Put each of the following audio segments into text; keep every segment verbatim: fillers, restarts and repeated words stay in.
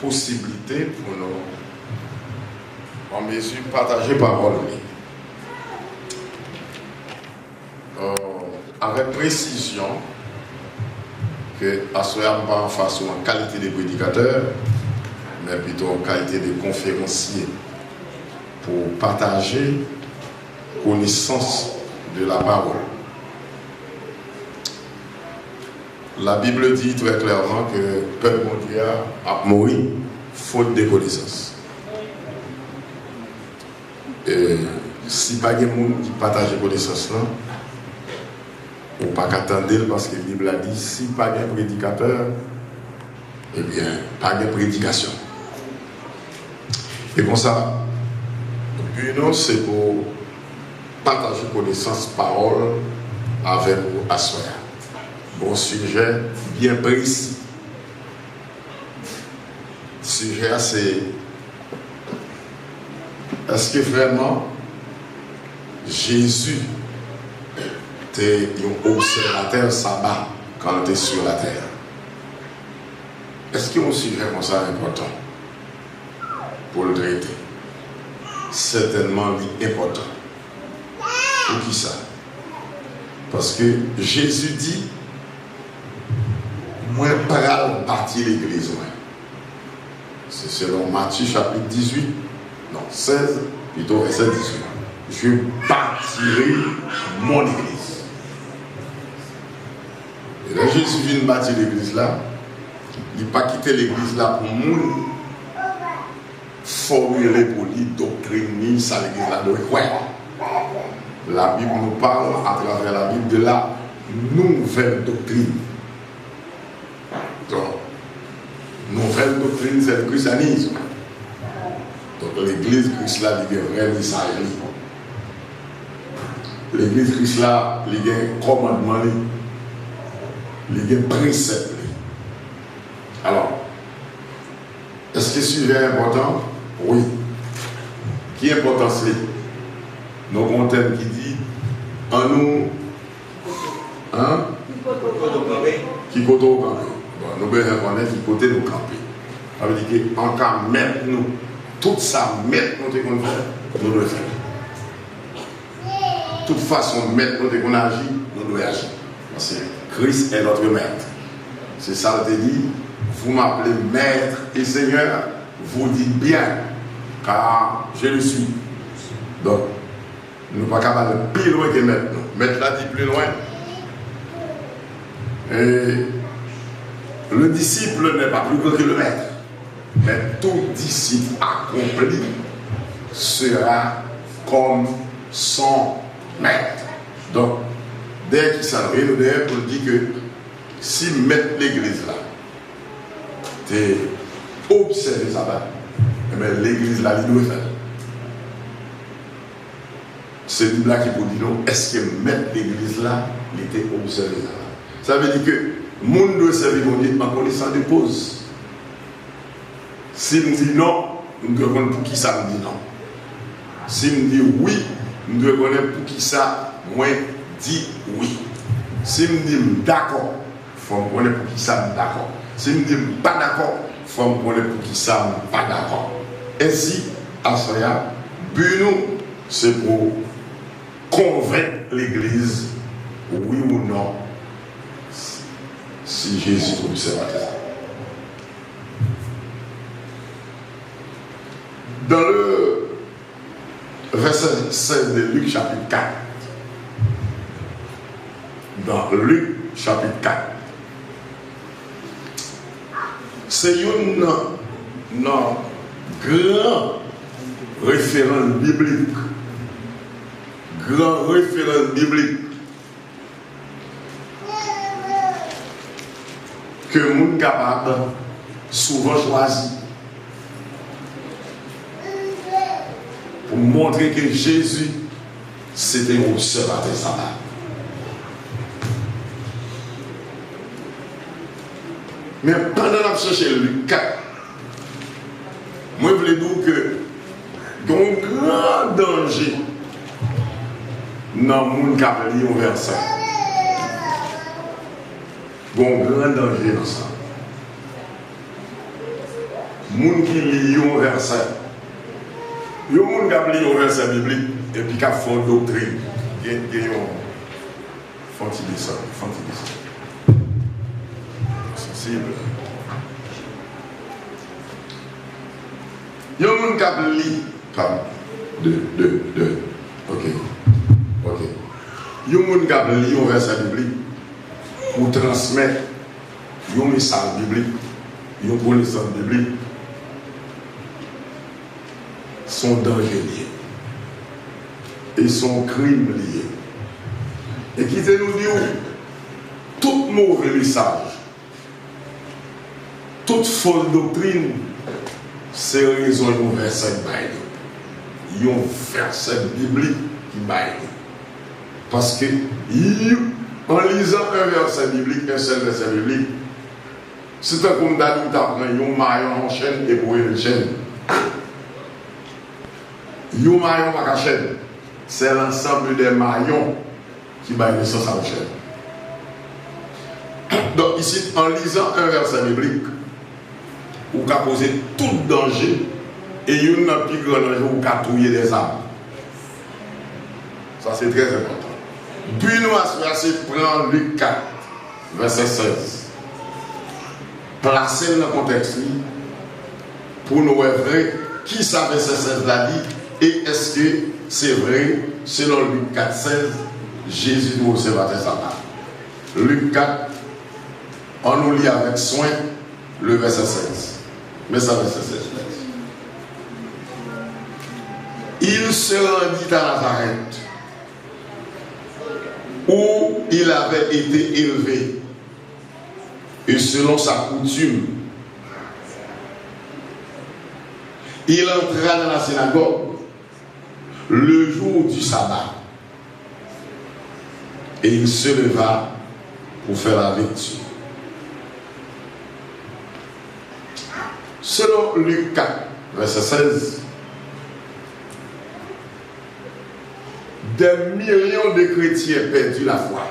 posiblite pou nou an mezi pataje pawòl li. Euh, avèk presizyon ke aswè a m pa anfas ou an kalite de predikatè, men pito an kalite de konferansye pou pataje konesans de la parole. La Bible dit très clairement que pèp Bondye a ap mouri fot de konesans. E si pa gen moun ki pataje konesans lan, ou pa ka tande l, paske Bib la di, si pa gen predikatè, ebyen, pa gen predikasyon. E konsa, bi nou se pou pataje konesans pawòl avèk ou aswè a. Bon sijè byen presi. Sijè a se, èske vrèman Jezi te yon obsèvatè saba kan l te sou latè a? Èske yon sijè konsa enpòtan pou l trete? Sètènman, li enpòtan. Poukisa? Paske Jezi di, mwen pral bati legliz mwen. Se selon Matye chapit dizuit, non, sèz, pito vèsè dizuit. Je bâtirai mon église. E lè Jezi vin bati legliz la, li pa kite legliz la pou moun fòmile pou li doktrin ni sa legliz la dwe kwè. La Bible nous parle à travers la Bible de la nouvelle doctrine. Donk, nouvèl doktrin se le christianisme. Donk, legliz Kris la, li gen vrè mesaj li. Legliz Kris la, li gen kòmandman li. Li gen presèp li. Alò, èske sijè a enpòtan? Wi. Ki enpòtans li? Nou gen yon tèm ki di, annou, an? Ki kote w kanpe? Bon, nou bezwen konnen ki kote nou kanpe. Sa vle di ke an ka mèt nou, tout sa mèt nou te konn fè, nou dwe fè l. Tout fason mèt nou te konn aji, nou dwe aji. Paske Christ est notre maître. Se sa l te di, vous m'appelez maître et seigneur, vous dites bien, car je le suis. Donk, nou pa ka al pi lwen ke mèt nou. Mèt la di pi lwen, et le disciple n'est pas plus grand que le maître. Mais tout disciple accompli sera comme son maître. Donk, dèyè ki sa nou ye? Nou dèyè pou l di ke si mèt legliz la te obsève saba, ebyen, legliz la, li dwe fè l. Se Bib la ki pou di nou, èske mèt legliz la, li te obsève saba? Sa vle di ke moun dwe sèvi Bondye an konesans de koz. Si m di non, m dwe konn poukisa m di non. Si m di wi, m dwe konnen poukisa mwen di wi. Si m di m dakò, fò m konnen poukisa m dakò. Si m di m pa dakò, fò m konnen poukisa m pa dakò. Ensi, aswè a, bi nou, se pou konvenk legliz, wi ou non, si Jezi te obsèvatè sa. Dans le verset seize de Luc chapitre quatre. Dans Luc chapitre quatre. Se youn nan, nan gran referans biblik. Gran referans biblik ke moun kapab souvan chwazi pou montre ke Jezi se te yon obsèvatè saba. Men pandan n ap chèche Lik kat, mwen vle di w ke gen yon gran danje nan moun k ap li yon vèsè. Gen yon gran danje nan sa. Moun ki li yon vèsè. Yon moun k ap li yon vèsè biblik epi k ap fè yon doktrin, gen, gen yon, fè yon ti desann, fè yon ti desann. Sansib. Yon moun k ap li, pa, de, de, de, ok, ok. Yon moun k ap li yon vèsè biblik pou transmèt yon mesaj biblik, yon konesans biblik, se yon danje li ye. E se yon krim li ye. E kite nou di w, tout move mesaj, tout fòs doktrin, se rezon yon vèsè k bay li. Yon vèsè biblik ki bay li. Paske, y-, an lizan yon vèsè biblik, yon sèl vèsè biblik, se tankou m ta di w ta pran yon mayon, yon chèn, epi w rele l chèn. Yon mayon pa ka chèn. C'est l'ensemble des maillons ki bay nesans a yon chèn. Donk, isit, an lizan yon vèsè biblik, ou ka koze tout danje, e youn nan pi gran danje, ou ka touye dèzam. Sa, se trè enpòtan. Bi nou aswè a, se pran Lik kat, vèsè sèz. Plase l nan kontèks li, pou nou wè vre kisa vèsè sèz la di, e èske se vre, selon Lik kat sèz, Jezi te obsèvatè saba. Lik kat, ann nou li avèk swen le vèsè sèz. Men sa vèsè sèz la di. Il se rendit à Nazareth, où il avait été élevé, et selon sa coutume, il entra dans la synagogue le jour du sabbat, et il se leva pour faire la lecture. Selon Lik kat, vèsè sèz, des millions de chrétiens perdent la foi.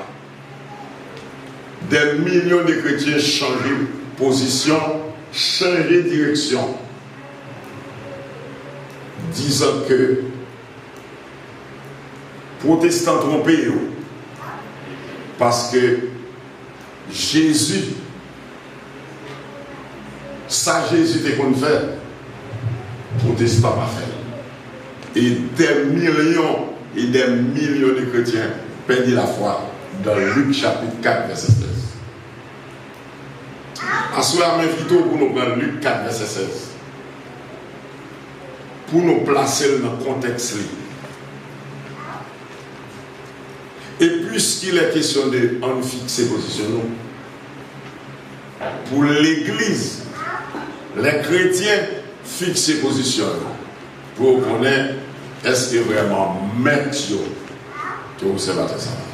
Des millions de chrétiens changent position, changent direction, disant que pwotestan twonpe yo, paske Jezi, sa Jezi te konn fè, pwotestan pa fè l. E dè milyon e dè milyon de kretyen pèdi lafwa dan Lik chapit kat vèsè sèz. Aswè a, m envite w pou nou pran Lik kat vèsè sèz, pou nou plase l nan kontèks li. Et puisqu'il est question de ann fikse pozisyon nou, pou legliz, lè kretyen fikse pozisyon yo, pou yo konnen èske vrèman mèt yo te obsèvatè saba.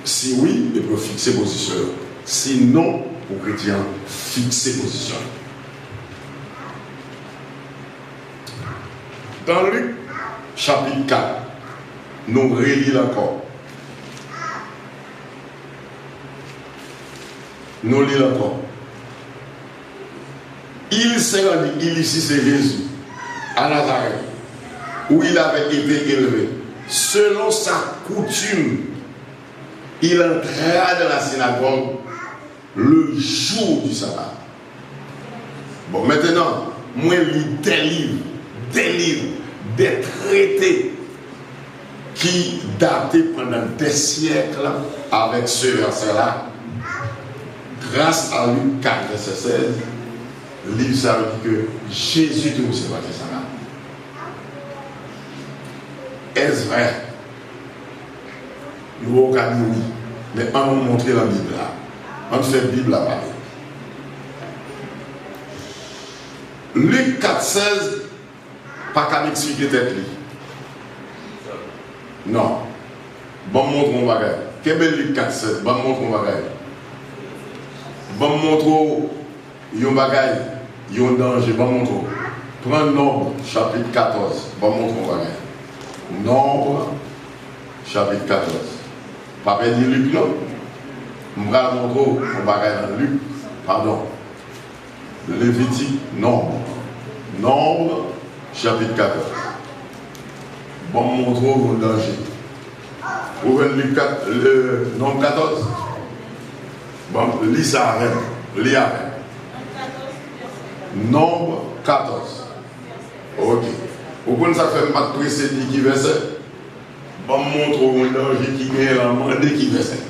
Si wi, epi yo fikse pozisyon yo. Si non, pou kretyen an fikse pozisyon yo. Dan Lik, chapit kat, nou reli l ankò. Nou li l ankò. Il se rendit, il isi se Jezi, à Nazareth, où il avait été élevé. Selon sa coutume, il entra dans la synagogue le jour du sabbat. Bon, mentenan, mwen li dè liv, dè liv, dè trete ki date pandan dè syèk avèk se vèsè la. Gras a Lik kat vèsè sèz, liv sa yo di ke Jezi te resevwa tè sa la. Èske vrè? Nou poko ka di wi, men ann nou montre nan Bib la. Ann fè Bib la pale. Lik kat sèz pa ka eksplike tèt li. Non. Ban m montre w yon bagay. Kenbe Lik kat sèz, ban m montre w yon bagay. Ban m montre w yon bagay, yon danje. Ban m montre w. Pran Nonb, chapit katòz. Ban m montre w yon bagay. Nonb, chapit katòz. Pa pèdi Lik, non. M pral montre w yon bagay nan Lik. Padon. Levitik, Nonb. Nonb, chapit katòz. Ban m montre w yon danje. Ou jwenn li kat, Nonb katòz? Ban m li sa avè m. Li avè m. Nonb katòz. Ok. Ou konn sa k fè m pa t prese di ki vèsè? Ban m montre w yon danje ki genyen lan mande ki vèsè.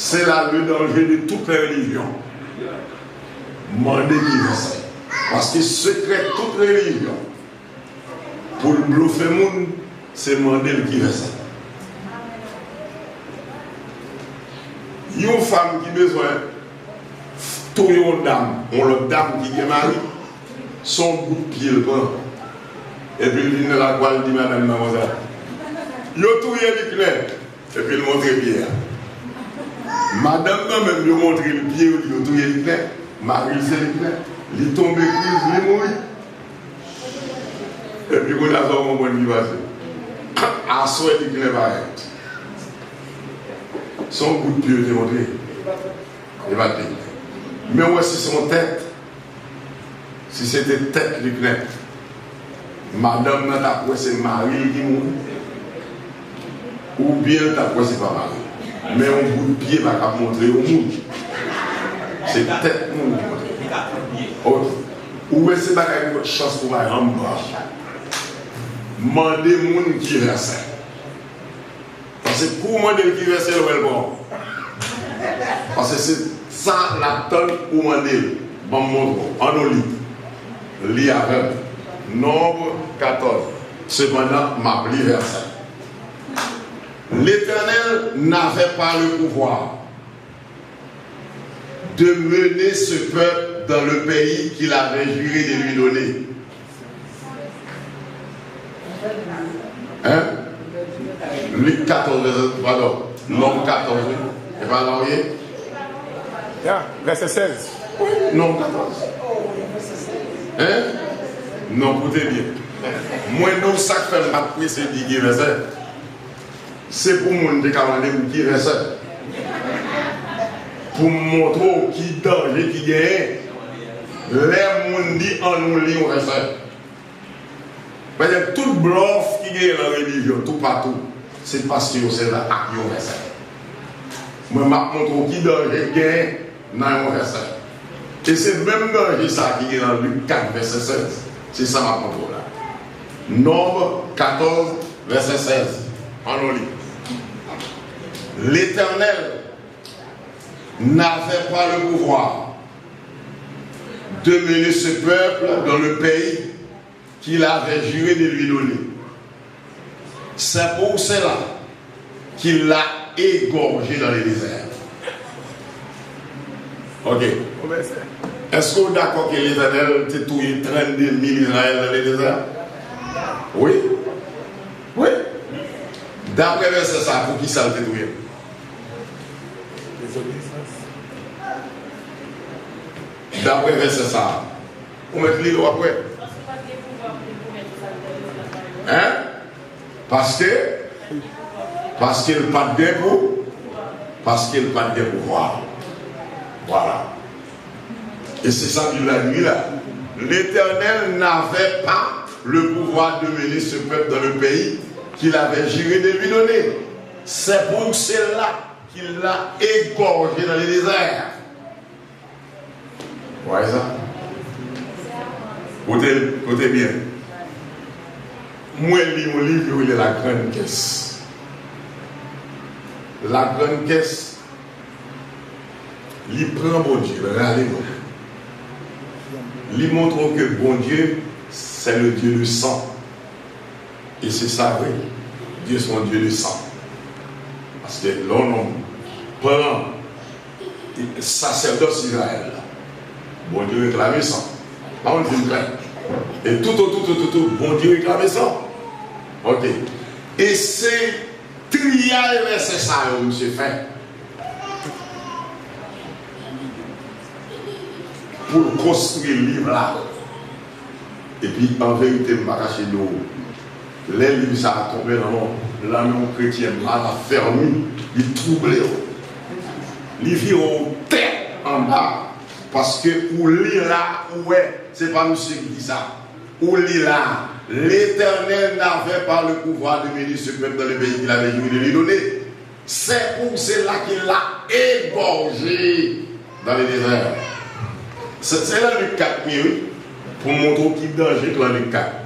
Se la le danger de toute religion. Mande ki vèsè. Paske sekrè tout relijyon, pou l blofe moun, se mande l ki vèsè. Yon fanm ki bezwen touye yon dam, yon lòt dam ki gen mari, se yon bout pye l pran. Epi l vin nan lakou a, l di madanm nan konsa, "Yo touye Liknè." Epi l montre pye a. Madanm nan menm, yo montre l pye, yo di yo touye Liknè. Mari l se Liknè. Li tonbe kriz, li mouri. Epi kounye a sa w konprann ki pase. Aswè Liknè parèt. Se yon bout pye yo te montre. E pa te. Men w wè si se yon tèt. Si se te tèt Liknè, madanm nan t ap wè se mari l ki mouri. Oubyen l t ap wè se pa mari l. Men yon bout pye pa ka montre yon moun. Se tèt moun ki montre. Ok. Ou wè se bagay yon chans pou bay anba. Mande moun ki vèsè. Paske kou w mande l ki vèsè l, wè l bon. Paske se sa l ap tann pou w mande l. Ban m montre w. Ann nou li. Li avè m. Nonb katòz. Sepandan, m ap li vèsè. L'Éternel n'avait pas le pouvoir de mener ce peuple dans le pays qu'il avait juré de lui donner. Hein? Lik katòz, vèsè, padon. Nonb katòz, wi. E pa la w ye? Ya, vèsè sèz. Wi, Nonb katòz. Hein? Non, koute byen. Mwen, non, sa k fè m pa t prese di gen vèsè. Se pou moun te ka mande m ki vèsè. Pou m montre w ki danje ki genyen lè moun di, "Ann nou li yon vèsè." Paske tout blòf ki genyen nan relijyon toupatou, se paske yo sèvi ak yon vèsè. Mwen, m ap montre w ki danje k genyen nan yon vèsè. E se menm danje sa a ki gen nan Lik kat vèsè sèz. Se sa m ap montre w la. Nonb katòz, vèsè sèz. Ann nou li. L'Éternel n'avait pas le pouvoir de mener ce peuple dans le pays qu'il avait juré de lui donner. C'est pour cela qu'il l'a égorgé dans le désert. Ok. Èske w dakò ke Letènèl te touye trannde mil Izrayèl nan ledezè a? Wi. Wi. Daprè vèsè sa a, poukisa l te touye l? Dezobeyisans. Daprè vèsè sa a, ou mèt li l, w ap wè. Hein? Paske, paske l pa t gen pou, paske l pa t gen pouvwa. Vwala. E se sa Bib la di la. L'Éternel n'avait pas le pouvoir de mener ce peuple dans le pays qu'il avait juré de lui donner. C'est pour cela qu'il l'a égorgé dans le désert. Wè sa? Koute, koute byen. Mwen li yon liv yo rele La Grande Caisse. La Grande Caisse, li pran Bondye, l rale nou. Li montre w ke Bondye, c'est le Dieu de sang. E se sa vre. Dye se yon Dye de san. Paske lè yon nonm pran sasèdòs Izrayèl la, Bondye reklame san. Pa konn fin klè. E toutotou, toutotou, Bondye reklame san. Ok. E se triyay vèsè sa yo misye fè pou l konstwi liv la. Epi, an verite, m pa kache di w, lè liv sa a tonbe nan men w, lanmen yon kretyen mal afèmi, li twouble w. Li vire w tèt. anba, paske ou li la, ou wè, se pa misye ki di sa. Ou li la, L'Éternel n'avait pas le pouvoir de mener ce peuple dans le pays qu'il avait juré de lui donner. C'est pour cela qu'il l'a égorgé dans le désert. Se, se nan Lik kat li ye, wi, pou montre w ki danje k nan Lik kat.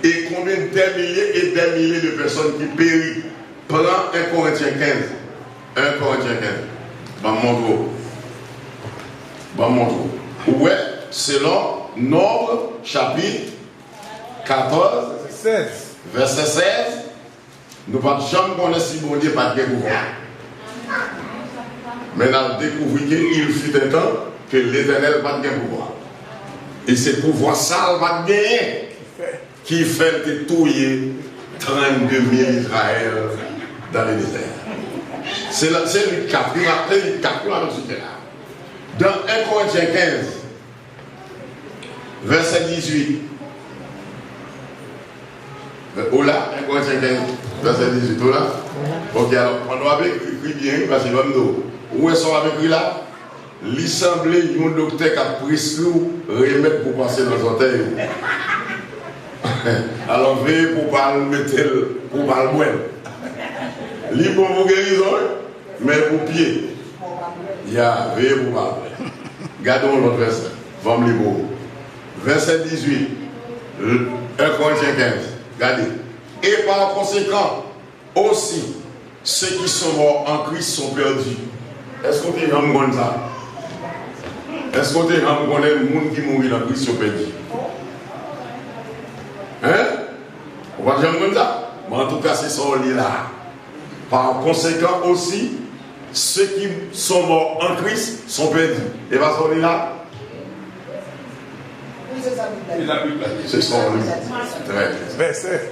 Et combien des milliers et des milliers de personnes qui périt. Pran en Korentyen kenz. En Korentyen kenz. Ban m montre w. Ban m montre w. Ou wè, selon Nonb, chapit katòz, vèsè sèz, nou pa t janm konnen si Bondye pa t gen pouvwa. Men n al dekouvri ke il fut un temps ke Letènèl pa t gen pouvwa. E se pouvwa sa l pa t genyen ki fè l te touye trannde mil Izrayèl dans le désert. Se la, se Lik kat, wi, se Lik kat, wi, nou site la. Dans en Korentyen kenz, vèsè dizuit. Ou la, en Korentyen kenz, vèsè dizuit, ou la? Ok, alò, pandan w ap ekri, ekri byen, wi, paske ban m di w, ou wè sa w ap ekri la? Li sanble yon doktè k ap preskri w remèd pou pase nan zòtèy ou. Alò, veye pou w pa al mete l, pou w pa al bwè l. Li bon pou gerizon, wi, men pou pye. Ya, veye pou w pa al bwè l. Gade yon lòt vèsè. Ban m li pou ou. Vèsè dizuit, en Korentyen kenz. Gade. Et par conséquent, aussi, ceux qui sont morts en Christ sont perdus. Èske w te janm konn sa? Èske w te janm konnen moun ki mouri nan Kris yo pèdi? Hein? Ou pa t janm konn sa? Men antouka, se sa w li la. Par conséquent aussi, ceux qui sont morts en Christ sont perdus. E pa sa w li la? Se sa w li. Trè byen. Vèsè.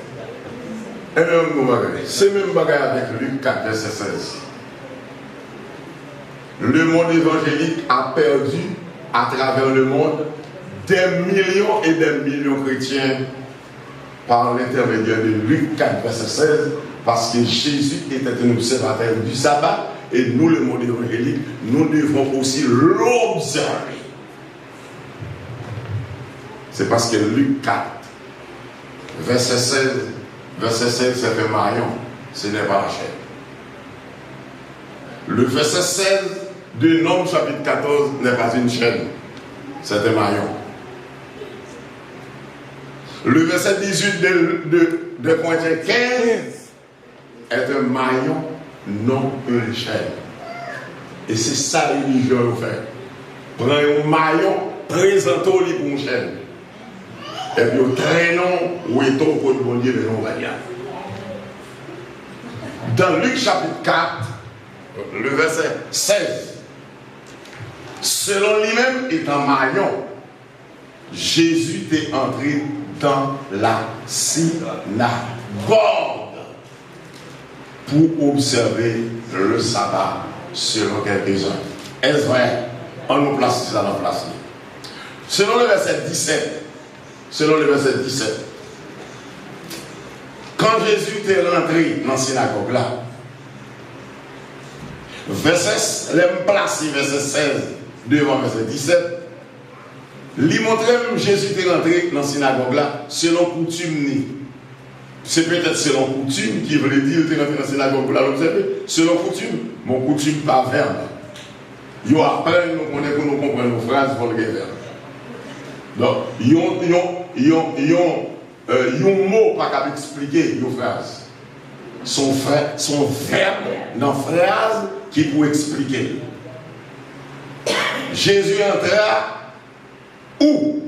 Ebyen, yon bagay. Se menm bagay avèk Lik kat, vèsè sèz. Le monde évangélique a perdu à travers le monde des millions et des millions de chrétiens par l'intermédiaire de Luc quatre, verset seize, parce que Jésus était un observateur du sabbat, et nous, le monde évangélique, nous devons aussi l'observer. C'est parce que Luc quatre, verset seize, verset seize, c'est un maillon, ce n'est pas la chaîne. Le verset seize de Nombres chapitre quatorze n'est pas une chaîne, c'est un maillon. Le verset dix-huit de, de, de Corinthiens quinze est un maillon, non une chaîne. E se sa relijyon yo fè. Pran yon mayon, prezante w li pou yon chèn. Epi yo trennen w, wete w kot Bondye mennen w, gadya. Dans Luc chapitre quatre, le verset seize, selon li menm, etan mayon, Jezi te antre dans la synagogue pour observer le sabbat, selon quelques-uns. Est-ce vrai? Ann nou plase sa nan plas li. Selon le verset dix-sept, selon le verset dix-sept, kan Jezi te rantre nan sinagòg la, vèsè, lè m plase vèsè sèz devan vèsè dix-sept, li montre m Jezi te rantre nan sinagòg la selon koutim ni. Se petèt selon koutim ki vle di l te rantre nan sinagòg pou l al obsève. Selon koutim, bon, koutim pa vèb. Yo aprann nou konnen pou nou konprann yon fraz, fò l gen vèb. Donk, yon, yon, yon, yon, euh, yon mo pa kab eksplike yon fraz. Se yon frè, se yon vèb nan fraz ki pou eksplike l. Jésus entra où?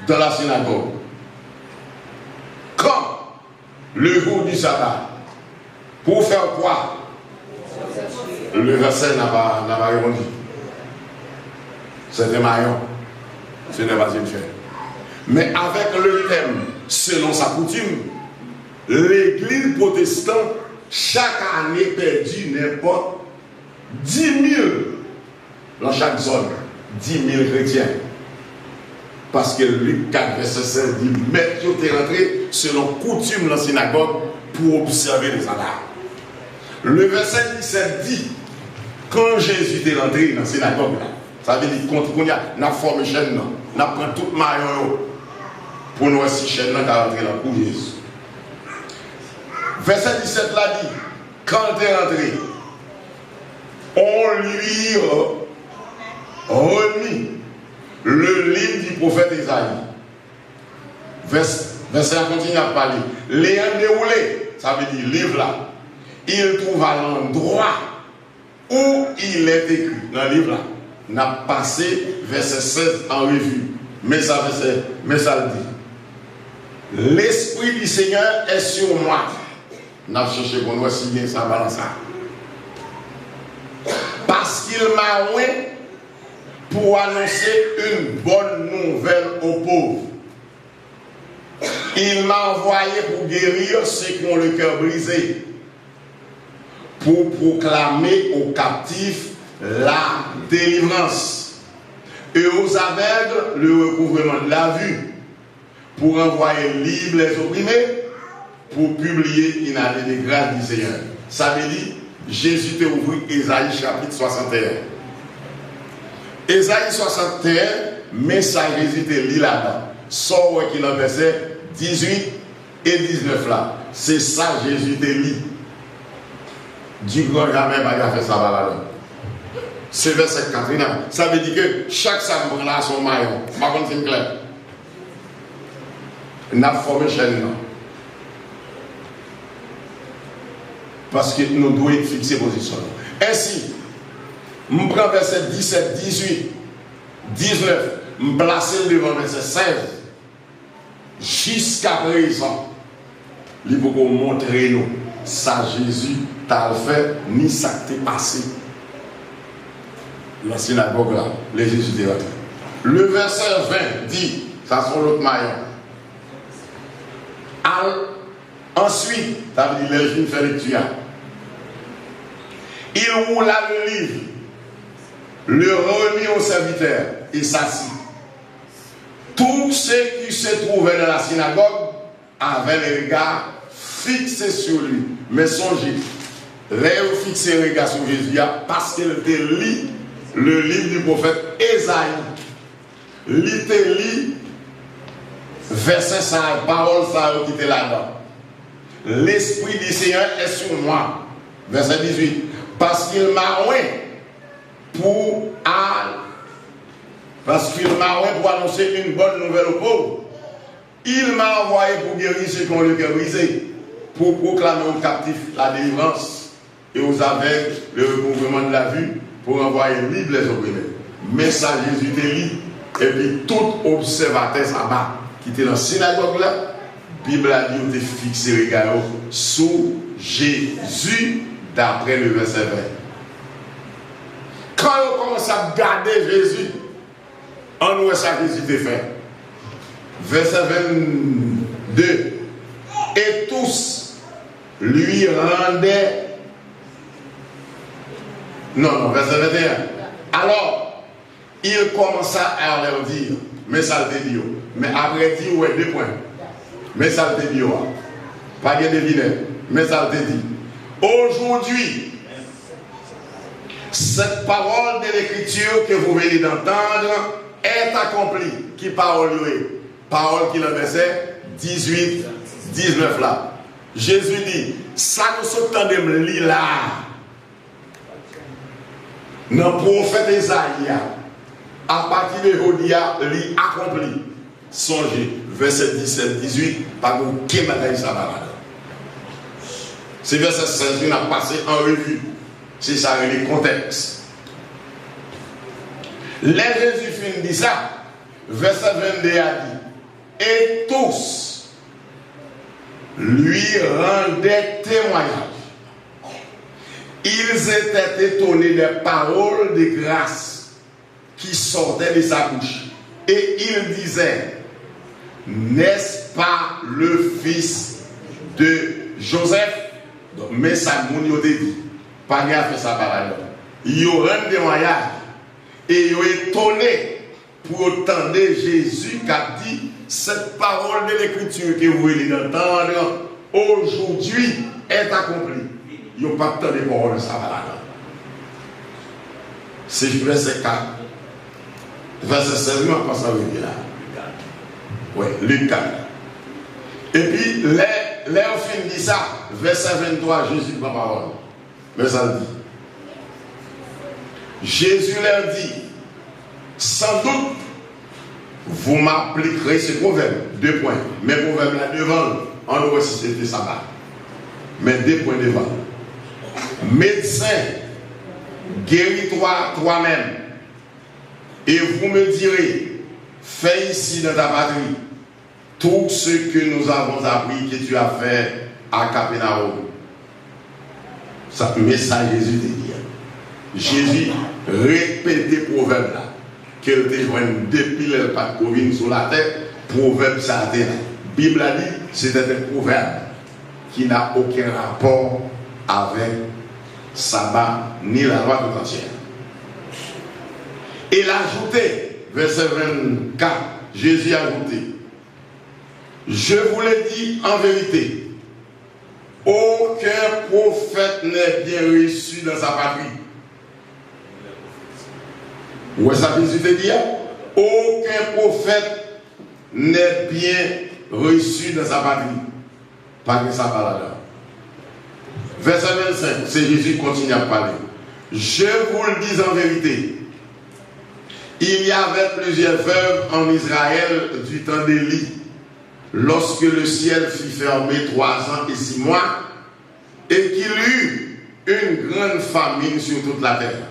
Dans la synagogue. Quand? Le jour du sabbat. Pour faire quoi? Le verset n'a pas, n'a pas répondu. C'est un maillon. Ce n'est pas une chaîne. Mais avec le thème, selon sa coutume, l'église protestante, chaque année, pèdi nenpòt dis mil nan chak zòn, dis mil kretyen. Paske Lik kat vèsè sèz di, mèt yo te rantre selon koutim nan sinagòg pou obsève le saba. Le verset dix-sept di, kan Jezi te rantre nan sinagòg la, Sa vle di, kont kounye a, n ap fòme chèn nan. N ap pran tout mayon yo pou n wè si chèn nan ka rantre nan kou Jezi. Vèsè disèt la di, quand il est rentré, on lui remit le livre du prophète Ésaïe. Vès-, vèsè a kontinye ap pale. L'ayant déroulé, sa vle di liv la, il trouva l'endroit où il est écrit, nan liv la, n ap pase vèsè sèz an revi. Men sa vèsè, men sa l di. L'Esprit du Seigneur est sur moi. N ap chèche pou n wè si gen sa nan sa. Parce qu'il m'a oint pour annoncer une bonne nouvelle aux pauvres. Il m'a envoyé pour guérir ceux qui ont le cœur brisé, pour proclamer aux captifs la délivrance et aux aveugles le recouvrement de la vue, pour envoyer libres les opprimés, pour publier une année de grâce du Seigneur. Sa vle di, Jezi te ouvri Ezayi chapit swasanteyen. Ezayi swasanteyen, men sa Jezi te li ladan. Sa w wè ki nan vèsè dizuit e diznèf la, se sa Jezi te li. Du grand jamais, pa gen afè sa pa ladan. Se vèsè kat wi, nan. Sa vle di ke chak sa m pran la, se yon mayon. M pa konn si m klè. N ap fòme chèn nan. Paske nou dwe fikse pozisyon nou. Ensi, m pran vèsè disèt, dizuit, diznèf, m plase l devan vèsè sèz. Jiskaprezan, li poko montre nou sa Jezi t al fè, ni sa k te pase nan sinagòg la, lè Jezi te rantre. Le vèsè ven di, sa se yon lòt mayon. Al, answit, sa vle di lè l fin fè lekti a, il roula le livre, le remit au serviteur, et s'assit. Tous ceux qui se trouvaient dans la synagogue avaient le regard fixé sur lui. Men sonje, lè yo fikse rega sou Jezi a, paske l te li le livre du prophète Esaïe. Li te li vèsè sa yo, pawòl sa yo ki te ladan. L'Esprit du Seigneur est sur moi. Vèsè dizuit. Parce qu'il m'a oint pour a-, parce qu'il m'a oint pour annoncer une bonne nouvelle aux pauvres. Il m'a envoyé pour guérir ceux qui ont le cœur brisé, pour proclamer aux captifs la délivrance et aux aveugles le recouvrement de la vue, pour envoyer libres les opprimés. Men sa Jezi te li, epi tout obsèvatè saba ki te nan sinagòg la, Bib la di yo te fikse rega yo sou Jezi, daprè le vèsè ven. Kan yo kòmanse ap gade Jezi, ann wè sa Jezi te fè. Vèsè vennde. Et tous lui rendaient, non, non, vèsè venteyen. Alors, il commença à leur dire, men sa l te di yo. Men apre di, ou wè de pwen. Men sa l te di yo a. Pa gen devinèt. Men sa l te di. Aujourd'hui, cette parole de l'Écriture que vous venez d'entendre est accomplie. Ki pawòl yo ye? Pawòl ki nan vèsè dizuit, diznèf la. Jezi di, sa nou sot tande m li la a, nan pwofèt Ezayi a, apati de jodi a, li akonpli. Sonje, vèsè disèt, dizuit, pa gen okenn bagay sa pa ladan. Se vèsè sèz yo n ap pase an revi. Se sa rele kontèks. Lè Jezi fin di sa, vèsè vennde a di, et tous lui rendaient témoignage. Ils étaient étonnés des paroles de grâce qui sortaient de sa bouche. Et ils disaient, n'est-ce pas le fils de Joseph? Donk, men sa moun yo te di. Pa gen afè sa pa ladan. Yo rann temwayaj e yo etone pou yo tande Jezi k ap di, cette parole de l'Écriture que vous venez d'entendre aujourd'hui est accomplie. Yo p ap tande pawòl sa pa ladan. Se vèsè kat, Vèsè sèz, wi, m ap pase avèk li la. Wi, Lik kat. Epi, lè, lè yo fin di sa, vèsè venntwa, Jezi pran pawòl. Men sa l di. Jésus leur dit, sans doute, vous m'appliquerez ce proverbe. De pwen. Men pwovèb la devan l. Ann wè si se te saba. Men de pwen devan l. Médecin, guéris-toi toi-même. Et vous me direz, fais ici dans ta patrie tout ce que nous avons appris que tu as fait à Capernaum. Sa, men sa Jezi te di a. Jezi repete pwovèb la ke l te jwenn depi lè l pa t ko vin sou latè. Pwovèb sa a te la. Bib la di, c'était un proverbe qui n'a aucun rapport avec sabbat ni la loi tout entière. Et il a ajouté, verset vingt-quatre, Jésus a ajouté, je vous le dis en vérité, aucun prophète n'est bien reçu dans sa patrie. Ou wè sa Jezi te di a? Aucun prophète n'est bien reçu dans sa patrie. Pa gen saba ladan. Vèsè vennsenk, se Jezi ki kontinye ap pale. Je vous le dis en vérité, il y avait plusieurs veuves en Israël du temps d'Élie, lorsque le ciel fut fermé trois ans et six mois, et qu'il y eut une grande famine sur toute la terre.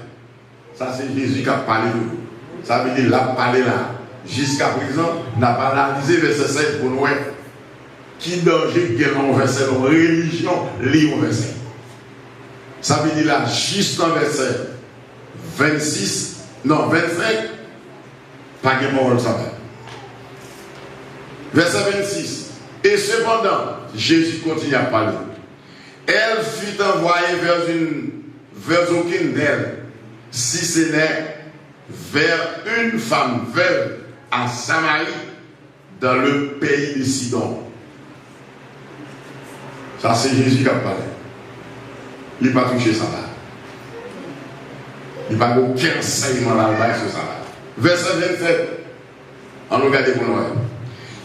Sa se Jezi k ap pale toujou. Sa vle di l ap pale la. Jiskaprezan, n ap analize vèsè sèz pou n wè ki danje k gen nan yon vèsè, nan yon relijyon, li yon vèsè. Sa vle di la, jis nan vèsè vennsis, non, vennsenk, pa gen pawòl saba. Vèsè vennsis, et cependant, Jésus continue à parler. Elle fut envoyée vers une, vers aucune d'elles, si ce n'est vers une femme veuve à Samarie, dans le pays de Sidon. Sa se Jezi k ap pale. Li pa touche saba. Li pa gen okenn ansèyman l al bay sou saba. Vèsè vennsenk. Ann nou gade pou nou wè.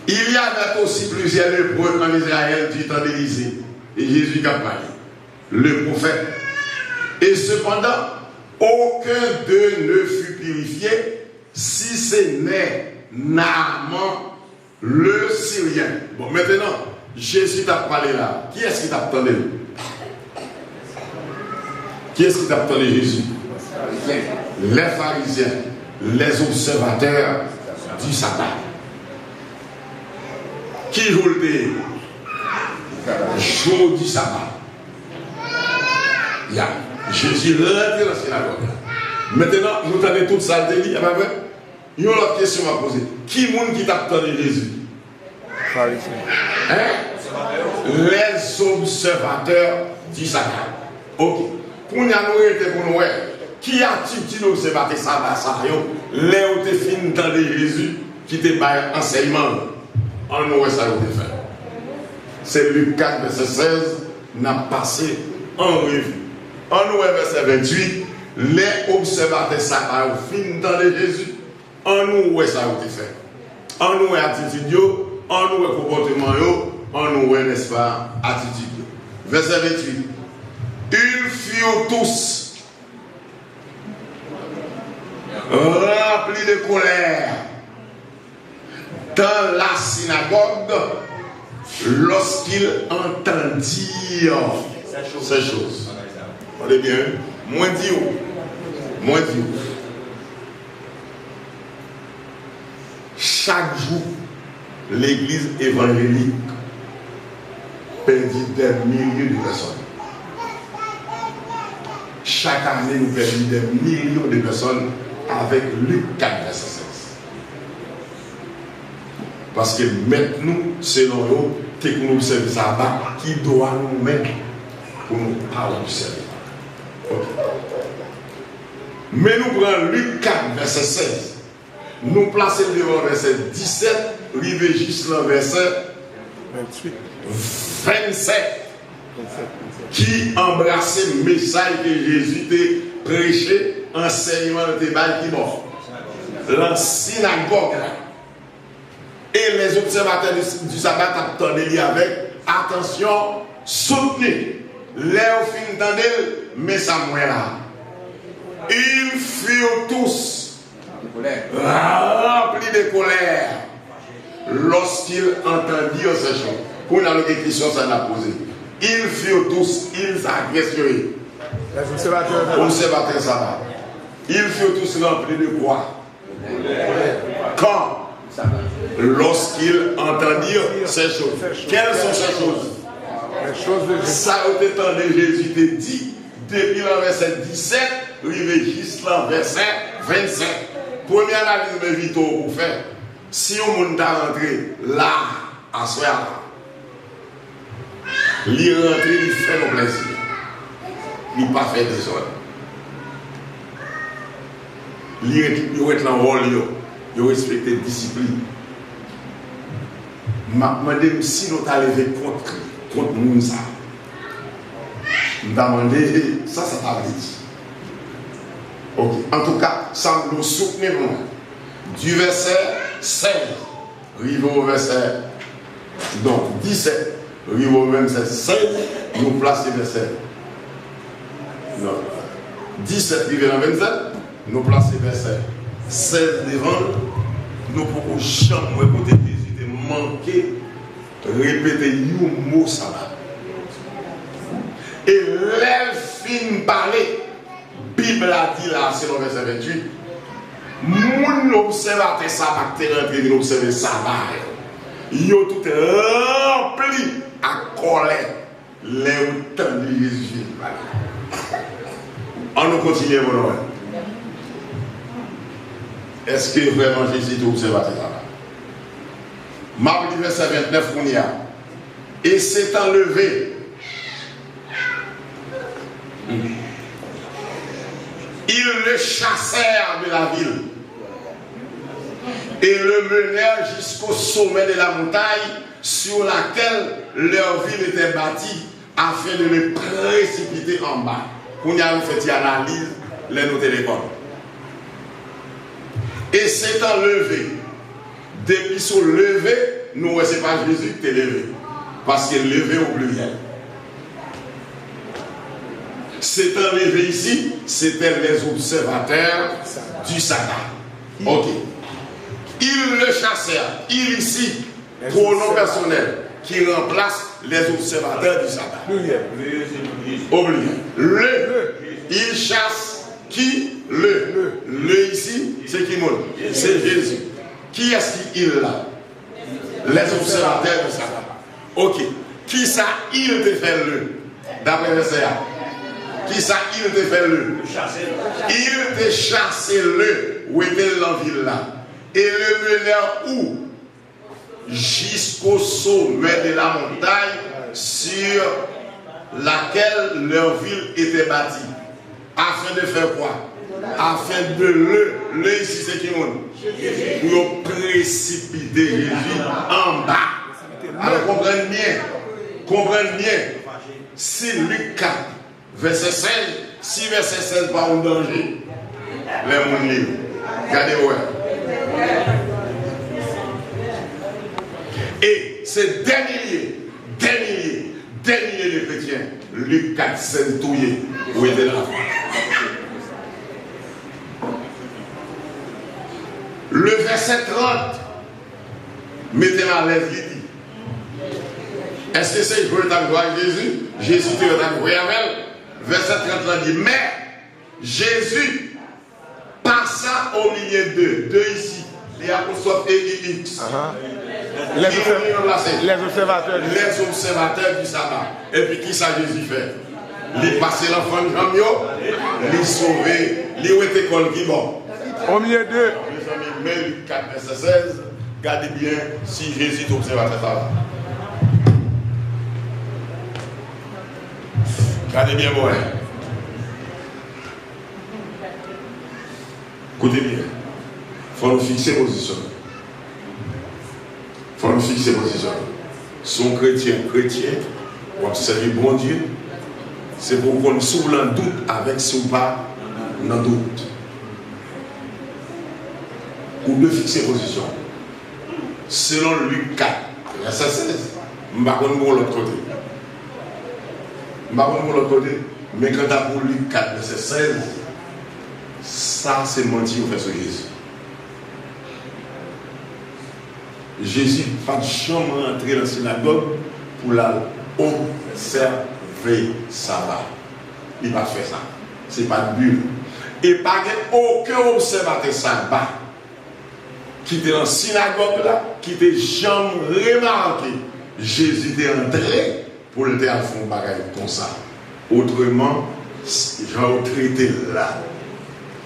Il y avait aussi plusieurs lépreux en Israël du temps d'Élisée. E Jezi k ap pale. Le prophète. Et cependant, aucun d'eux ne fut purifié, si ce n'est Naaman le Syrien. Bon, mentenan, Jezi t ap pale la. Kiyès ki t ap tande l? Kiyès ki t ap tande Jezi? Les pharisiens, les observateurs du sabbat. Ki jou l te ye? Jou di saba. Ya. Jezi rantre nan sinagòg la. Mentenan, nou tande tout sa l te di, e pa vre? Yon lòt kesyon m ap poze. Ki moun ki t ap tande Jezi? Farizyen. Hein? Les observateurs du sabbat. Ok. Kounye a nou rete pou nou wè ki atitid obsèvatè saba sa yo lè yo te fin tande Jezi ki te bay ansèyman l. Ann nou wè sa yo te fè. Se Lik kat vèsè sèz n ap pase an revi. Ann nou wè vèsè venntuit, lè obsèvatè saba yo fin tande Jezi, ann nou wè sa yo te fè. Ann nou wè atitid yo, ann nou wè konpòteman yo, ann nou wè, nèspa, atitid yo. Vèsè venntuit. Ils furent tous remplis de colère dans la synagogue lorsqu'ils entendirent ces choses. Tande byen, wi. Mwen di w, mwen di w, chak jou, legliz evanjelik pèdi dè milye de pèsòn. Chak ane, nou pèdi dè milyon de pèsòn avèk Lik kat vèsè sèz. Paske mèt nou, selon yo, te konn obsève saba, ki dwa nou menm pou nou pa obsève? Ok. Men nou pran Lik kat vèsè sèz. Nou plase l devan vèsè disèt, rive jis nan vèsè venntuit. Vennsenk, ki anbrase mesaj ke Jezi te preche, ansèyman l te bay ki bò? lan sinagòg la. E lèzobsèvatè di, di saba t ap tande li avèk atansyon soutni. Lè yo fin tande l, men sa m wè la. Ils furent tous remplis de colère lorsqu'ils entendirent ces choses. Kounye a, nou gen kesyon sa n ap poze. Ils furent tous, ils sa, kiyès yo ye? Obsèvatè saba. Ils furent tous remplis de quoi? Quand? Lorsqu'ils entendirent ces choses. Quelles sont ces choses? Sa yo te tande Jezi te di depi lan vèsè disèt rive jis lan vèsè vennsenk. Premye analiz m envite w pou w fè. Si yon moun ta rantre la, aswè a la, li rantre, li fè nou plèzi. Li pa fè dezòd. Li ret, yo ret lan wòl yo. Yo respekte disiplin. M ap mande m si nou ta leve kont li, kont moun sa. M ta mande sa sa ta vle di. Ok. Antouka, sa m vle w soutni pou mwen. Du vèsè sèz rive o vèsè, donk, disèt rive o vèsè sèz, nou plase vèsè, non, disèt rive nan vennsenk, nou plase vèsè sèz devan l. Nou poko janm wè kote Jezi te manke repete yon mo saba. E lè l fin pale, Bib la di la, selon vèsè venntuit, moun obsèvatè saba ki te rantre vin obsève saba yo, yo tout ranpli ak kòlè lè yo tande Jezi fin pale. Ann nou kontinye, mon frè. Èske vrèman Jezi te obsèvatè saba? M ap li vèsè ventnèf kounye a. Et s'étant levés, ils le chassèrent de la ville et le menèrent jusqu'au sommet de la montagne sur laquelle leur ville était bâtie, afin de le précipiter en bas. Kounye a nou fè ti analiz lè nou te lekòl. Et s'étant levés, depi sou leve, nou wè se pa Jezi ki te leve. Paske leve o pliryèl. S'étant levés ici, c'était les observateurs du sabbat. Ok. Ils le chassèrent. Ils ici, pronom pèsonèl ki ranplase les observateurs du sabbat. Pliryèl. O pliryèl. Le, ils chassent qui? Le. Le ici, se ki moun? Se Jezi. Kiyès ki ils la? Les observateurs du sabbat. Ok. Kisa ils te fè le? Daprè vèsè a. Kisa ils te fè le? Ils te chase le, wete l nan vil la. Et le menèrent où? Jusqu'au sommet de la montagne sur laquelle leur ville était bâtie. Afin de faire quoi? Afin de le, le ici se ki moun? Pou yo presipite Jezi anba. Alò, konprann byen. Konprann byen. Si Lik kat, vèsè sèz, si vèsè sèz pa yon danje, lè moun li l, gade wè. E se dè milye, dè milye, dè milye de kretyen Lik kat sèz touye pou ede la. Le vèsè trant mete m alèz, li di, èske se jwe yo t ap jwe ak Jezi? Jezi te yo t ap jwe avè l. Vèsè trant la di, mais Jésus passa au milieu d'eux, d'eux ici, les apôtres, E I X. Aha. Les observ-, les observateurs du sabbat. Les observateurs du sabbat. Epi kisa Jezi fè? Li pase lan fann janm yo, li sove, li wete kò l ki bò? Au milieu d'eux. Mezanmi, men Lik kat vèsè sèz, gade byen si Jezi te obsèvatè sa la. Gade byen, mwen. Koute byen. Fò nou fikse pozisyon nou. Fò nou fikse pozisyon nou. Si w kretyen, kretyen, w ap sèvi Bondye, se pou w konn si w lan dout avèk si w pa nan dout. Ou dwe fikse pozisyon w. Selon Lik kat, vèsè sèz, m pa konn pou yon lòt kote. M pa konn pou yon lòt kote, men kanta pou Lik kat, vèsè sèz, sa se manti yo fè sou Jezi. Jezi pa t janm rantre nan sinagòg pou l al obsève saba. Li pa t fè sa. Se pa t bi l. E pa gen okenn obsèvatè saba ki te nan sinagòg la ki te janm remake Jezi te antre pou l te al fè yon bagay konsa. Otreman, jan yo trete l la,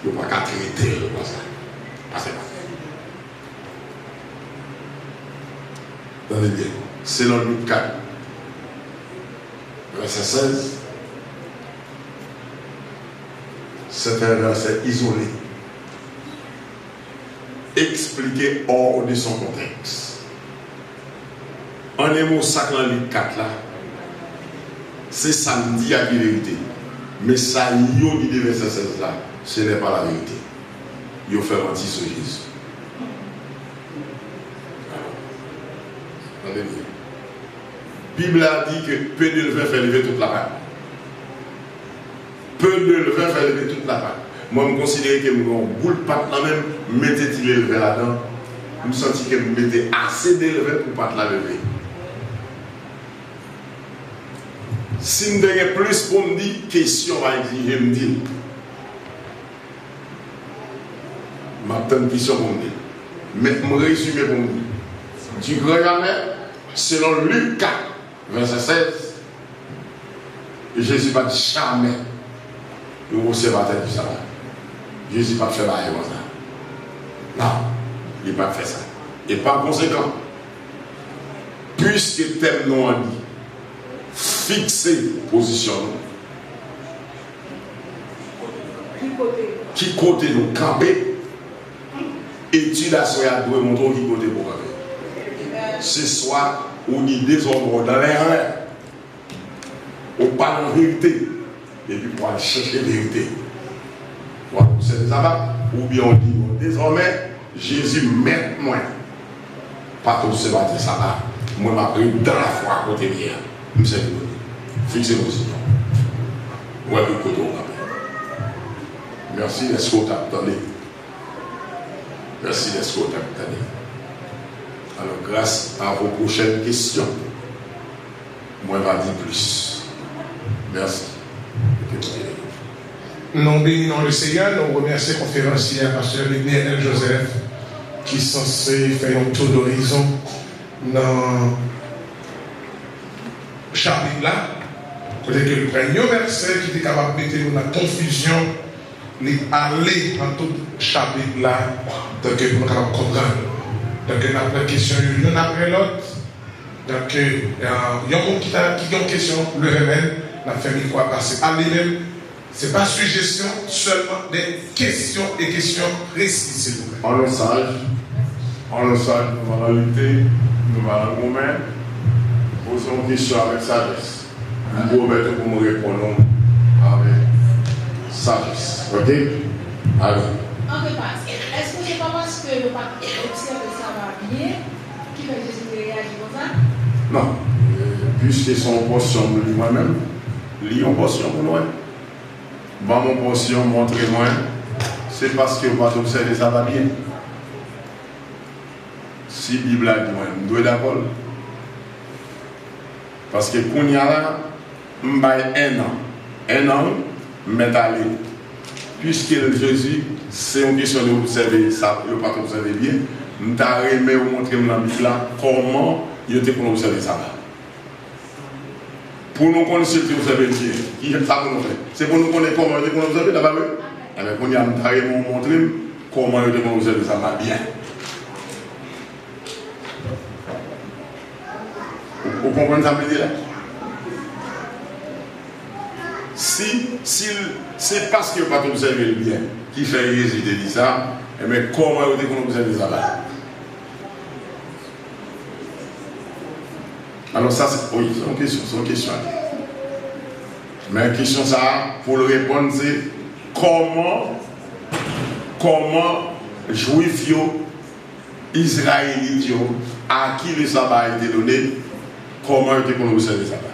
yo pa ka trete l konsa. Pase pa. Tande byen. Selon Lik kat, vèsè sèz, se te yon vèsè izole. Eksplike hors de son contexte. An en mo, sa k nan Lik kat la, se sa m di a ki verite. Men sa yo di de vèsè sèz la, ce n'est pas la vérité. Yo fè manti sou Jezi. Tande byen. Bib la di ke peu de levain fait lever toute la pâte. Peu de levain fait lever toute la pâte. Mwen, m konsidere ke m gen yon boul pat nan men m, m mete ti lelven ladan, m santi ke m mete ase de levain pou pat la leve. Si m te gen plis pou m di, kesyon va egzije m di l. M ap tann kesyon pou m di l. Men m rezime pou m di. Du grand jamais, selon Lik kat, vèsè sèz, Jezi pa t jamè yon obsèvatè di saba. Jezi pa t fè bagay konsa. Non, li pa t fè sa. E pa konsekan, piske tèm nou an di, fikse pozisyon nou, ki kote nou kanpe, etid aswè a dwe montre w ki kote pou w kanpe. Se swa ou di dezòmè w nan lèrè, ou pa nan verite, epi pou al chèche verite. Ou al obsève saba, oubyen ou di, bon, dezòmè, Jezi mèt mwen. Pa t obsèvatè saba. Mwen, m ap ret dan lafwa kote m ye a. M sèvi Bondye. Fikse pozisyon w. Wè ki kote w kanpe. Mèsi dèske w t ap tande. Mèsi dèske w t ap tande. Alò, grâce à vos prochaines questions, mwen va di plis. Mèsi. Mete Bondye deyò. Nou beni non le Seyè, nou remèsye konferansyè a, pastè Lidner L. Joseph, ki sanse fè yon tour d'horizon nan chapit la, kote ke l pran yon vèsè ki te kapab mete nou nan konfizyon, li ale nan tout chapit la, donk, pou nou kapab konprann. Donk, n ap pran kesyon yo youn apre lòt. Donk, euh, yon moun ki ta, ki gen yon kesyon, leve men l, n ap fè mikwo a pase a li menm. Se pa sijesyon, sèlman de kesyon e kesyon presi, silvouplè. An nou saj, an nou saj, nou pa nan lite, nou pa nan goumen. Poze yon kesyon avèk sajès. M pwomèt ou pou m reponn ou avèk sajès. Oke? Alò. Antre pas. Èske se pa paske yo pa t obsève saba byen ki fè Jezi te reyaji konsa? Non. E, piske se yon pòsyon m li mwen menm, li yon pòsyon pou nou. Ban m yon pòsyon, montre mwen, se paske yo pa t obsève saba byen. Si Bib la di mwen, m dwe dakò l. Paske kounye a la, m bay en an. En an, m mèt ale. Piske l, Jezi, se yon kesyon de obsève sa, yo pa t obsève byen, m ta renmen ou montre m nan Bib la kòman yo te konn obsève saba. Pou nou konn si yo te obsève l byen, ki sa pou nou fè? Se pou nou konnen kòman yo te konn obsève l, pa vre? Enben, kounye a, m ta renmen ou montre m kòman yo te konn obsève saba byen. Ou, ou konprann sa m vle di la? Si, si l, se paske yo pa t obsève l byen ki fè Jezi te di sa, enben, kòman yo te konn obsève saba? Alò, sa se, wi, se yon kesyon, se yon kesyon. Men kesyon sa a, pou l reponn, se kòman, kòman Jwif yo, Izrayelit yo, à qui le sabbat a été donné, kòman yo te konn obsève saba?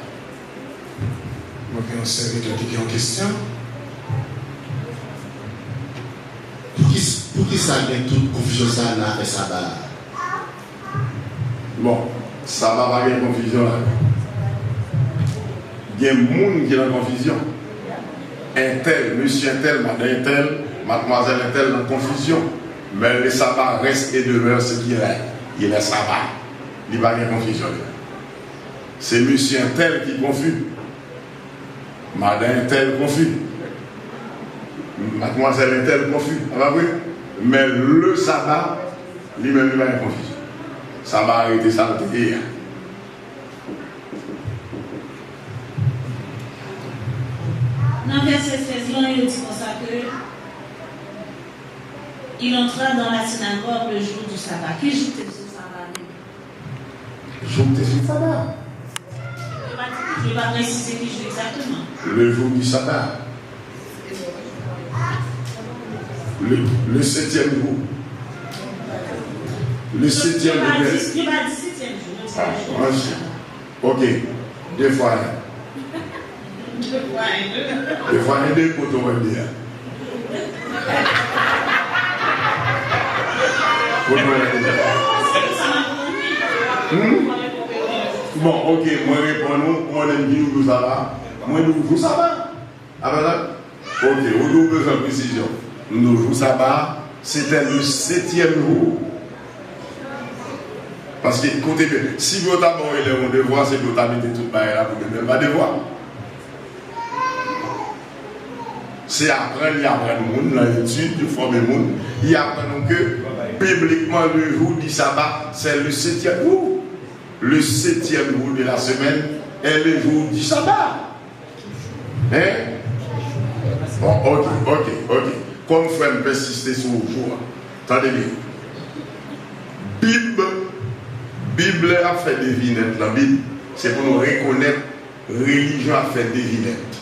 Mwen gen yon sèvitè ki gen yon kesyon. Poukisa, poukisa gen tout konfizyon sa a nan afè saba a? Bon, saba pa gen konfizyon ladan. Gen moun ki nan konfizyon. Entèl, mesye entèl, madan entèl, madmwazèl entèl nan konfizyon. Men le sabbat reste et demeure ce qu'il est. Il est sabbat. Li pa gen konfizyon li. Se mesye entèl ki konfi. Madan entèl konfi. Madmwazèl entèl konfi. A pa vre? Men le sabbat, li menm, li pa gen konfizyon. Saba a rete sa l te ye a. Nan vèsè sèz lan, yo di konsa ke il entra dans la synagogue le jour du sabbat. Ki jou k te sou saba a menm? Jou k te sou saba a. Yo pa di ki jou, yo pa presize ki jou egzakteman. Le jour du sabbat. Le, le septième jour. Le septième jour. Yo pa di setyèm jou, yo di le jour du sabbat. Ok. De fwa en. De fwa en de kote w wè de a. Kote w wè de a. Hmm? Bon, ok, mwen reponn ou, ou konnen m di w jou saba. Mwen di w jou saba. Apa sa? Ok, ou di w bezwen presizyon. M di w jou saba, se te le setyèm jou. Paske kote ke, si yo ta ba w elèv yon devwa, se pou yo ta mete tout bagay la pou demen l pa devwa. Se aprann, y aprann moun nan etid, yo fòme moun, y aprann nou ke, biblikman, le jour du sabbat, c'est le septième jour. Le septième jour de la semaine est le jour du sabbat. Hein? Bon, ok, ok, ok. Kòm frè m pèsiste sou jou a, tande byen. Bib, Bib lè ap fè devinèt nan Bib, se pou nou rekonèt relijyon ap fè devinèt.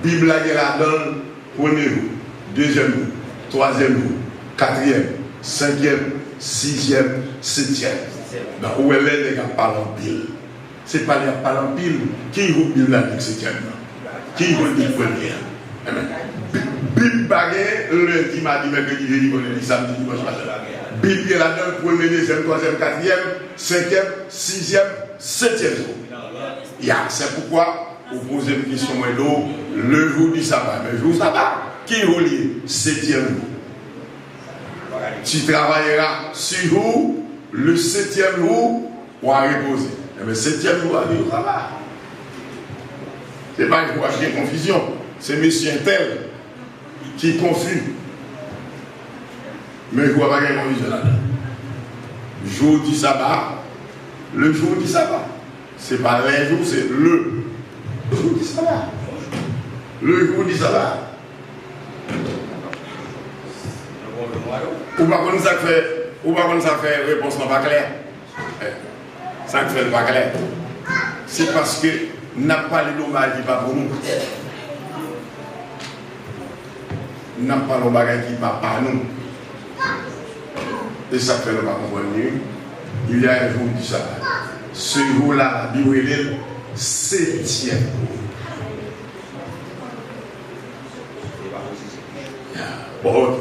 Bib la gen ladan l premye jou, dezyèm jou, twazyèm jou, katriyèm, senkyèm, sizyèm, setyèm. Donk, ou wè lè nèg ap pale anpil. Se pale ap pale anpil. Ki jou Bib la di k setyèm nan? Ki jou l di k premye an? Enben, Bib pa gen lendi, madi, mèkredi, jedi, vandredi, samdi, dimanch, maten. Bib gen ladan l premye, dezyèm, twazyèm, katriyèm, senkyèm, sizyèm, setyèm jou. Ya, c'est pourquoi ou poze m kesyon mwen di w, le jour du sabbat. Men jou saba, ki jou l ye? Setyèm jou. Tu travailleras six jours, le septième jour, ou a repoze. Enben, setyèm jou a, li yo saba. Se pa jou a ki gen konfizyon. Se mesye entèl ki konfi. Men jou a pa gen konfizyon ladan. Jou di saba, le jou di saba. Se pa lè jou, se le jou di saba. Le jou di saba. Ou pa konn sa k fè, ou pa konn sa k fè repons lan pa klè. Sa k fè l pa klè, se paske n ap pale de yon bagay ki pa pou nou. N ap pale yon bagay ki pa pa nou. E sa k fè nou pa konprann li. Il y a un jour du sabbat. Ce jour-là, la Bible rele l setyèm jou. Bon, ok.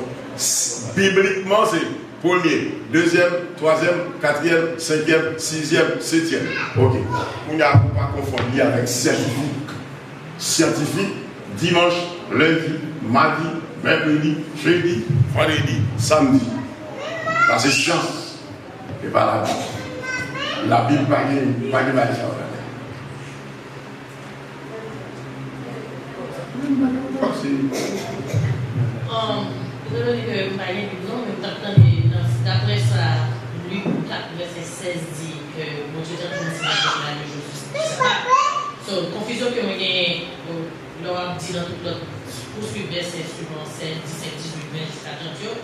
Biblikman, se premye, dezyèm, twazyèm, katriyèm, senkyèm, sizyèm, setyèm. Ok. Kounye a, pou pa konfonn li avèk syantifik. Syantifik, dimanch, lendi, madi, mèkredi, jedi, vandredi, samdi. Sa se syans. E pa Labib. Labib pa gen, pa gen bagay sa yo ladan. Um, etan done ke m pa gen Bib non, men m t ap tande nan, daprè sa Lik kat vèsè sèz di ke Bondye te antre nan sinagòg la le jou du sabbat. So, konfizyon ke mwen genyen, bon, lè w ap di nan tout lòt, pou swiv vèsè swivan sèz, disèt, dizuit, ven jiska trant yo,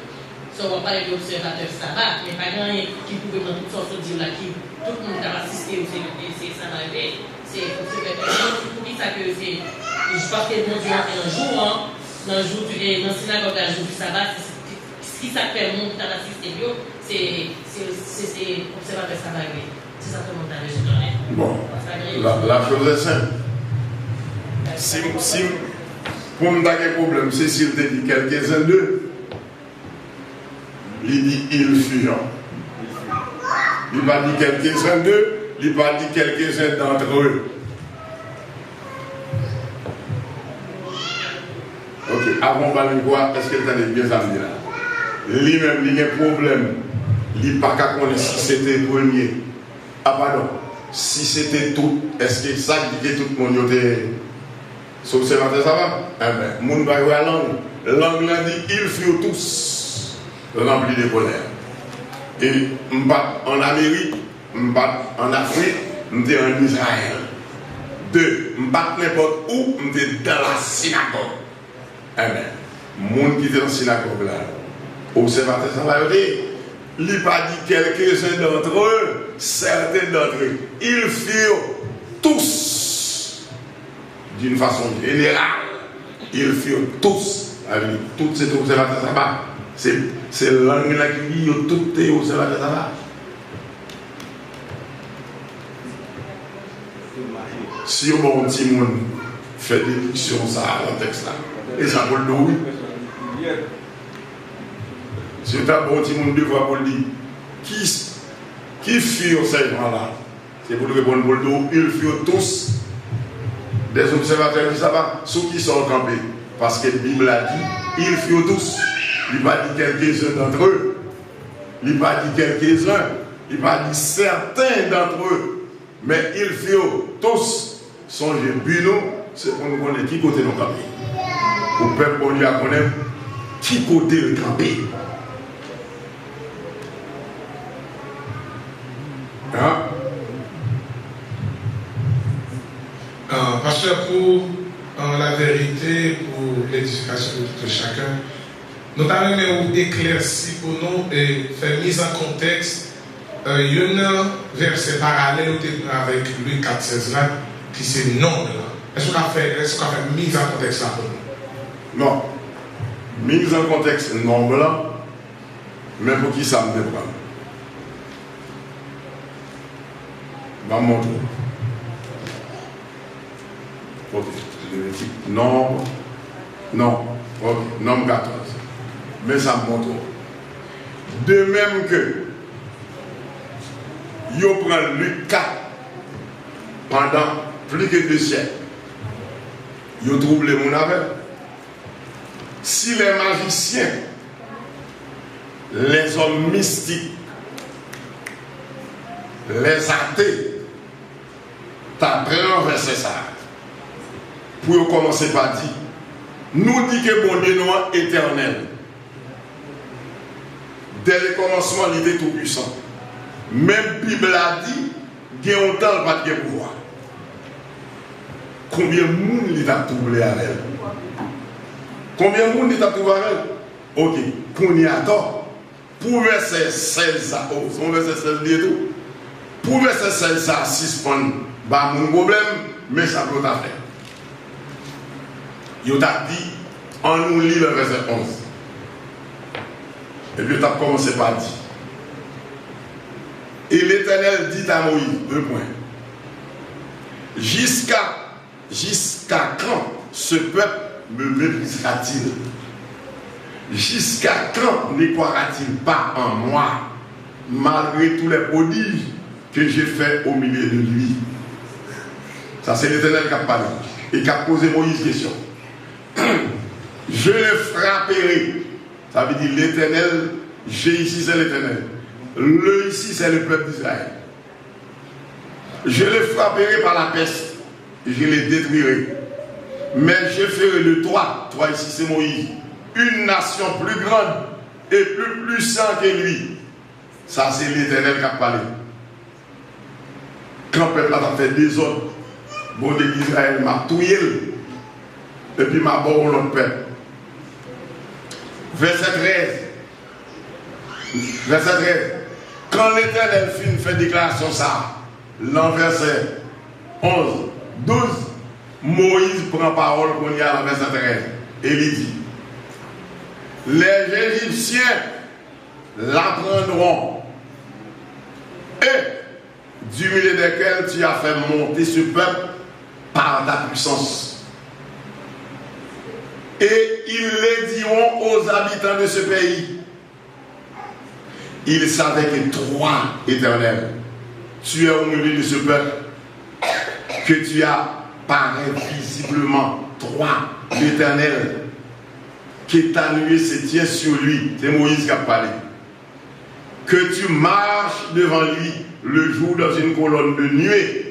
So, w ap pale de obsèvatè saba, men pa gen anyen ki pwouve nan tout sa w sot di yo la ki tout moun k ap asiste yo se, se saba yo ye. Se obsèvatè. Poukisa ke se, paske Bondye antre nan jou an, nan jou di, e nan sinagòg la, jou di saba, se, se, Kisa k fè moun ki t ap asiste l yo, se, se, se, se obsèvatè Saba yo ye? Se sa tout moun ta bezwen konnen. Bon, la, la chose est simple. Si, si, pou m ta gen pwoblèm, se si l te di quelques-uns d'eux. Li di ils furent. Li pa di quelques-uns d'eux, li pa di quelques-uns d'entre eux. Ok, avan w ba l mikwo a, èske l tande byen sa m di la? Li menm, li gen pwoblèm. Li pa ka konnen si se te premye. A, padon. Si se te tout, èske sa k di ke tout moun yo te se obsèvatè Saba? Enben, moun pa jwe a lang. Lang lan di, ils furent tous remplis de colère. E m pa t ann Amerik, m pa t ann Afrik, m te ann Izrayèl. De, m pa t nenpòt ou, m te dans la synagogue. Enben, moun ki te nan sinagòg la, obsèvatè Saba yo te ye. Li pa di quelques-uns d'entre eux, certains d'entre eux. Ils furent tous, d'une façon générale. Ils furent tous. Sa vle di, tout se te obsèvatè Saba. Se, se lang lan ki di yo tout te obsèvatè Saba. Si yo ba yon timoun fè dediksyon sa a nan tèks la, e sa pou l di w wi. Si yo ta ba yon timoun devwa pou l di, ki, ki furent ces gens-là? Se pou l reponn pou l di w, ils furent tous des observateurs du sabbat. Sou kisa w kanpe? Paske Bib la di, ils furent tous. Li pa di quelques-uns d'entre eux. Li pa di quelques-uns. Li pa di certains d'entre eux. Men ils furent tous. Sonje, bi nou, se pou nou konnen ki kote nou kanpe. Pou pèp Bondye a konnen ki kote l kanpe. Hein? Ah, pastè, pou ah, la verite, pou ledifikasyon de tout chacun, nou ta renmen ou eklèsi pou nou e fè miz an kontèks eh, youn nan vèsè paralèl ou te pran avèk Lik kat sèz la, ki se nonb lan. Èske ou ka fè, èske ou ka fè miz an kontèks la pou nou? Non. Miz an kontèks nonb lan, men poukisa m te pran l? Ban m montre w. Ok. Levitik, Nonb. Non. Ok. Nonb katòz. Men sa m montre w. De menm ke yo pran Lik kat pandan pli ke de syèk, yo twouble moun avè l. Si les magiciens, les hommes mystiques, les athées, ta pran vèsè sa a pou yo kòmanse pa di, nou di ke Bondye nou an etènèl. Dès le commencement, li te tou pwisan. Men Bib la di, gen yon tan l pa t gen pouvwa. Konbyen moun li t ap twouble avè l? Konbyen moun li t ap twouble avè l? Ok, kounye a atò, pou vèsè sèz sa, oh, se yon vèsè sèz li ye tou. Pou vèsè sèz sa sispann ba moun pwoblèm, men sa pou yo ta fè. Yo t ap di, ann nou li nan vèsè onz. Epi yo t ap kòmanse pa di, Et l'Éternel dit à Moïse, deux points, Jusqu'à Jusqu'à quand ce peuple me méprisera-t-il? Jusqu'à quand ne croira-t-il pas en moi, malgré tous les prodiges que j'ai faits au milieu de lui? Sa se Letènèl k ap pale e k ap poze Moyiz kesyon. Je le frapperai. Sa vle di Letènèl, je isi se Letènèl. Le isi se le pèp d Izrayèl. Je le frapperai par la peste, et je le détruirai. Mais je ferai de toi, toi isi se Moyiz, une nation plus grande et plus puissante que lui. Sa se Letènèl k ap pale. Kan pèp la t ap fè dezòd, Bondye di Izrayèl, m ap touye l, epi m a ba w yon lòt pèp. Vèsè trèz. Vèsè trèz. Kan Letènèl fin fè deklarasyon sa a, lan vèsè onz, douz, Moyiz pran pawòl kounye a lan vèsè trèz, e li di, Les Égyptiens l'apprendront, et du milieu desquels tu as fait monter ce peuple par ta puissance. Et ils le diront aux habitants de ce pays. Ils savaient que toi, Éternel, tu es au milieu de ce peuple, que tu apparais visiblement, toi, l'Éternel, que ta nuée se tient sur lui. Se Moyiz k ap pale. Que tu marches devant lui le jour dans une colonne de nuée